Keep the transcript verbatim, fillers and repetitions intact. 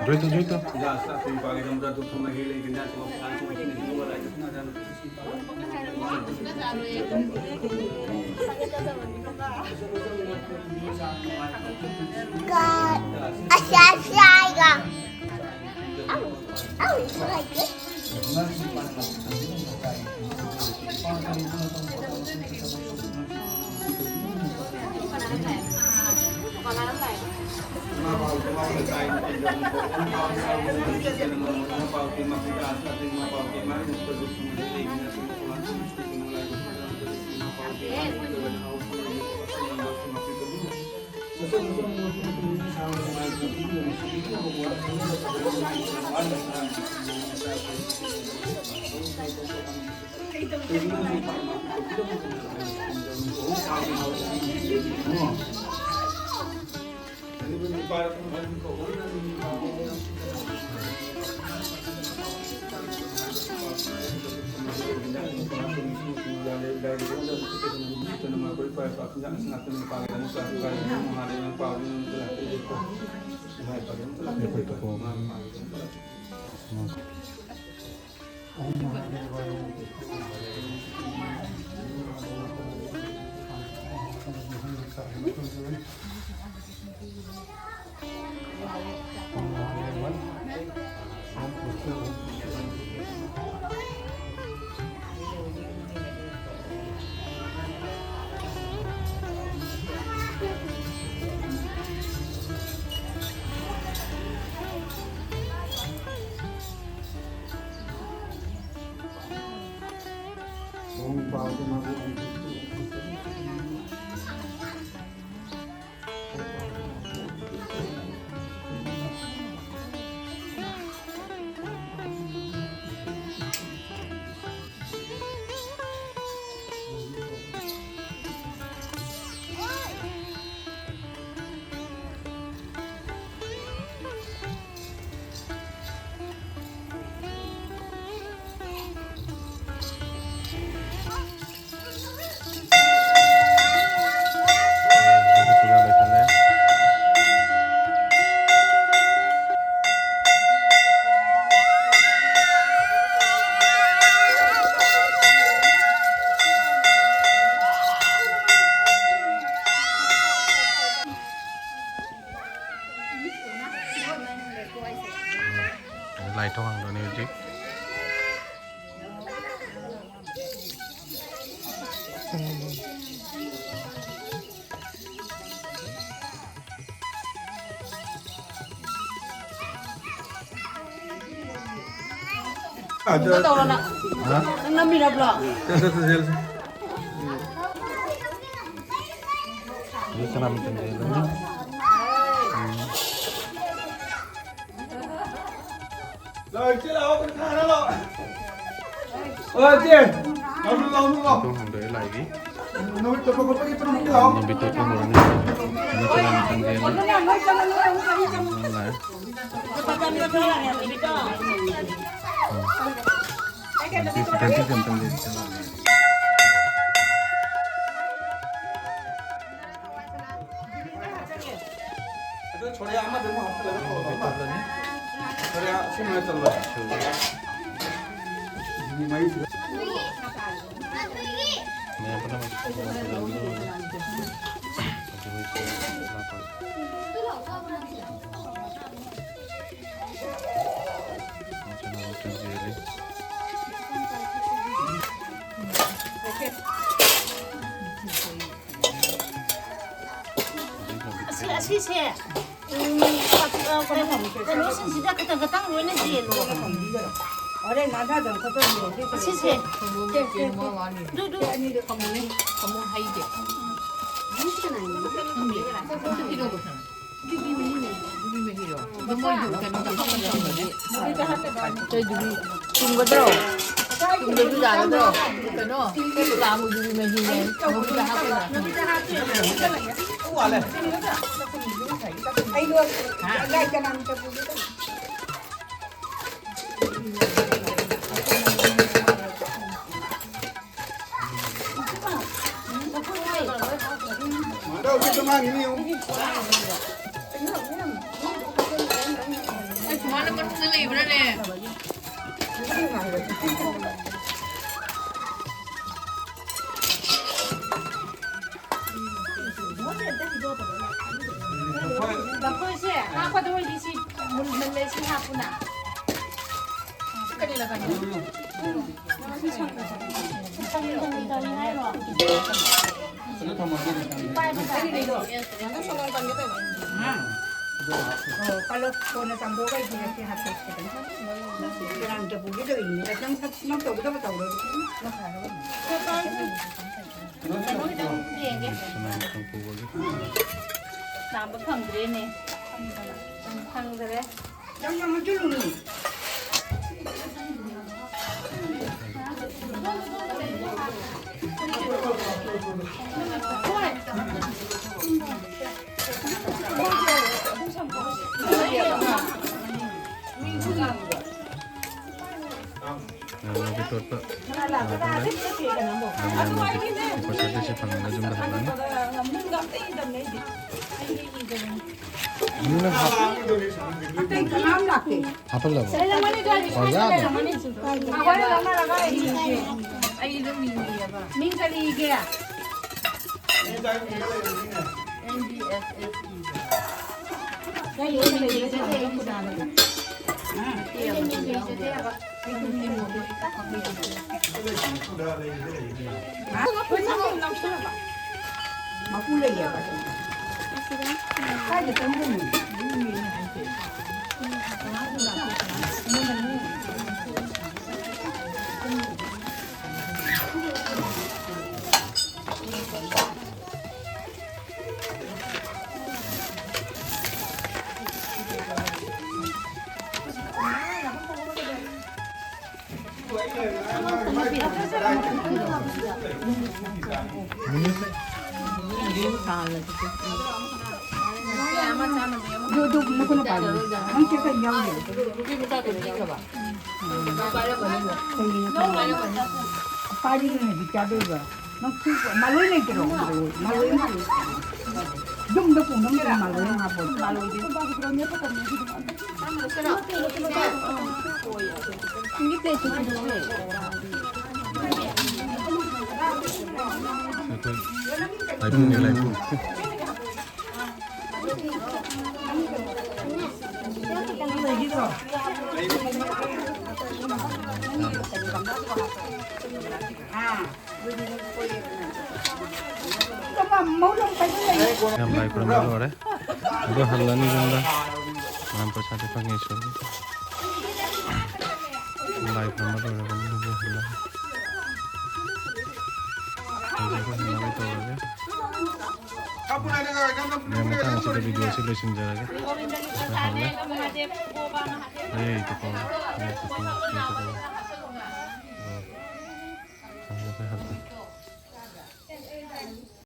ꯖꯣꯏꯇꯣ, ꯖꯣꯏꯇꯣ꯫ ꯑꯗꯨ ꯇꯧꯔꯣ ꯅꯪ꯫ ꯍꯥ? ꯅꯪ ꯅꯝꯃꯤꯔꯕ꯭ꯂꯣ? ꯆꯠꯁꯦ, ꯆꯠꯁꯦ, ꯆꯠꯁꯦ꯫ ꯑꯗꯨ ꯁꯅꯥꯃꯍꯤ ꯇꯦꯝꯄꯜꯗꯅꯤ꯫ ꯎꯝ꯫ ꯂꯥꯛꯑꯣ, ꯏꯆꯦ, ꯂꯥꯛꯑꯣ, ꯄꯩꯁꯥ ꯈꯔ ꯂꯥꯛꯑꯣ꯫ ꯑꯣ, ꯏꯆꯦ, ꯂꯥꯛꯑꯣ, ꯂꯥꯛꯑꯣ, ꯂꯥꯛꯑꯣ꯫ ꯊꯣꯡ ꯍꯥꯡꯗꯣꯛꯑꯦ ꯂꯥꯏꯒꯤ꯫ ꯅꯨꯃꯤꯠ ꯊꯣꯛꯄ ꯈꯣꯠꯄꯒꯤ ꯄꯨꯟꯅ ꯂꯥꯛꯑꯣ꯫ ꯅꯨꯃꯤꯠ ꯊꯣꯛꯄ ꯍꯧꯔꯅꯤ꯫ ꯅꯨꯃꯤꯠ ꯊꯣꯛꯄ ꯍꯧꯔꯅꯤ꯫ ꯑꯗꯨ ꯁꯣꯔꯤꯌꯥ ꯑꯃꯗ ꯑꯃꯨꯛ ꯍꯥꯞꯆꯤꯜꯂꯒ ꯇꯧꯔꯣ, ꯑꯃ꯫ ꯁꯣꯔꯤꯌꯥ ꯁꯤ ꯃꯌꯥꯝ ꯆꯜꯂꯣ꯫ ꯃꯤ ꯃꯔꯤ ꯁꯤꯗ꯫ ꯃꯌꯥꯝ ꯄꯨꯝꯅꯃꯛ ꯑꯁꯤ, ꯑꯁꯤꯁꯦ, ꯎꯝ, ꯀꯩꯅꯣꯁꯤꯡꯁꯤꯗ ꯈꯤꯇꯪ ꯈꯤꯇꯪ ꯂꯣꯏꯅ ꯌꯦꯜꯂꯣ꯫ ꯍꯣꯔꯦꯟ ꯅꯥꯟꯊꯗꯅ ꯈꯣꯠꯇꯅ ꯌꯦꯡꯉꯣ꯫ ꯑꯁꯤꯁꯦ꯫ Two, two. ꯐꯃꯨꯡ ꯍꯩꯗꯦ꯫ ꯌꯨꯕꯤ ꯃꯍꯤꯔꯣ? ꯑꯗꯣ ꯃꯣꯏ ꯀꯩꯅꯣꯗ ꯍꯥꯞꯄꯗꯤ ꯀꯩꯗꯨꯗꯤ ꯆꯨꯝꯒꯗ꯭ꯔꯣ? ꯆꯨꯝꯗ꯭ꯔꯁꯨ ꯌꯥꯒꯗ꯭ꯔꯣ? ꯀꯩꯅꯣ, ꯀꯩꯅꯣ ꯂꯥꯛꯑꯝꯃꯣ, ꯌꯨꯕꯤ ꯃꯍꯤꯅꯦ꯫ ꯃꯣꯏꯗ ꯍꯥꯞꯄꯗ꯫ ꯑꯩ ꯁꯨꯃꯥꯏꯅ ꯃꯅꯨꯡꯗ ꯂꯩꯕ꯭ꯔꯥꯅꯦ? ꯂꯐꯣꯏꯁꯦ ꯍꯥꯞꯀꯗꯧꯔꯗꯤ ꯁꯤ ꯃꯨꯜꯍꯜꯂꯦ, ꯁꯤ ꯍꯥꯞꯄꯨꯅ꯫ ꯁꯤ ꯀꯔꯤ ꯂꯩꯕꯅꯣ? ꯀꯣꯟꯅ ꯆꯥꯝꯊꯣꯛꯑꯒ ꯑꯩ ꯄꯤꯔꯛꯀꯦ, ꯍꯥꯞꯄꯦ꯫ ꯀꯅꯥꯝꯇ ꯄꯨꯒꯦ ꯇꯧꯔꯤꯅꯤꯗ꯫ ꯅꯪ ꯅꯪ ꯇꯧꯒꯗꯕ ꯇꯧꯔꯣ꯫ ꯌꯦꯡꯒꯦ꯫ ꯆꯥꯝꯕ ꯐꯪꯗ꯭ꯔꯦꯅꯦ꯫ ꯐꯪꯗ꯭ꯔꯦ꯫ ꯌꯥꯝ ꯌꯥꯝ ꯍꯥꯞꯆꯤꯜꯂꯨꯅꯨ꯫ ꯅꯣꯡꯃꯒꯤ ꯇꯣꯠꯄ ꯌꯥꯗꯧꯔꯦ꯫ ꯅꯣꯡꯃꯒꯤ ꯎꯄꯣꯏ ꯁꯥꯗꯣꯏꯁꯦ ꯐꯪꯉꯒ ꯌꯨꯝꯗ ꯍꯜꯂꯛꯑꯅꯤ꯫ ꯃꯤꯅ ꯍꯥꯞ-, ꯑꯇꯩ ꯀꯅꯥꯝ ꯂꯥꯛꯇꯦ꯫ ꯍꯥꯞꯍꯜꯂꯕ? ꯑꯣ, ꯌꯥꯗ꯭ꯔꯣ? ꯑꯩꯈꯣꯏꯅ ꯂꯧꯅꯔꯒ ꯑꯩ ꯏꯒꯦ꯫ ꯑꯩ ꯑꯗꯨꯝ ꯏꯒꯦꯕ꯫ ꯃꯤꯡ ꯀꯔꯤ ꯏꯒꯦ? ꯃꯄꯨ ꯂꯩꯌꯦꯕ꯫ ꯀꯥꯏꯗ ꯆꯪꯗꯣꯏꯅꯣ? ꯑꯗꯨ, ꯑꯗꯨ ꯅꯈꯨꯠꯅ ꯄꯥꯏꯌꯨ꯫ ꯅꯪ ꯆꯦ ꯀꯩ ꯌꯥꯎꯗꯦ꯫ ꯀꯩꯅꯣ? ꯄꯥꯏꯔꯤꯗꯨꯅ ꯍꯧꯖꯤꯛ ꯆꯥꯗꯣꯏꯕ꯫ ꯅꯪ ꯈꯨ-, ꯃꯔꯣꯏ ꯂꯩꯇ꯭ꯔꯣ? ꯃꯔꯣꯏ ꯑꯃ꯫ ꯌꯨꯝꯗ ꯄꯨꯅꯕ ꯃꯔꯣꯏ ꯑꯃ ꯍꯥꯞꯄꯣ꯫ ꯃꯔꯣꯏꯗꯤ꯫ ꯂꯥꯏꯕꯨꯡꯅꯦ, ꯂꯥꯏꯕꯨꯡ꯫ ꯌꯥꯝ ꯂꯥꯏ ꯈꯨꯔꯨꯝꯕ ꯂꯣꯏꯔꯦ꯫ ꯑꯗꯣ ꯍꯜꯂꯅꯤ ꯌꯨꯝꯗ꯫ ꯃꯌꯥꯝ ꯄ꯭ꯔꯁꯥꯗꯤ ꯐꯪꯉꯦ ꯏꯁꯣꯔꯒꯤ꯫ ꯂꯥꯏ ꯈꯨꯔꯨꯝꯕ ꯂꯣꯏꯔꯕꯅꯤ, ꯍꯧꯖꯤꯛ ꯍꯜꯂꯅꯤ꯫ ꯍꯧꯖꯤꯛ ꯑꯩꯈꯣꯏ ꯍꯟꯅꯕꯩ ꯇꯧꯔꯒꯦ꯫ ꯃꯌꯥꯝ ꯃꯇꯥꯡꯁꯤꯗ ꯚꯤꯗꯤꯑꯣꯁꯤ ꯂꯣꯏꯁꯤꯟꯖꯔꯒꯦ꯫ ꯑꯩꯈꯣꯏ ꯍꯜꯂꯦ꯫ ꯑꯦ, ꯇꯨꯀꯣ꯫ ꯑꯦ, ꯇꯨꯀꯣ꯫ ꯑꯦ, ꯇꯨꯀꯣ꯫ ꯑꯣ꯫ ꯍꯜꯂꯦ, ꯑꯩꯈꯣꯏ ꯍꯜꯂꯦ꯫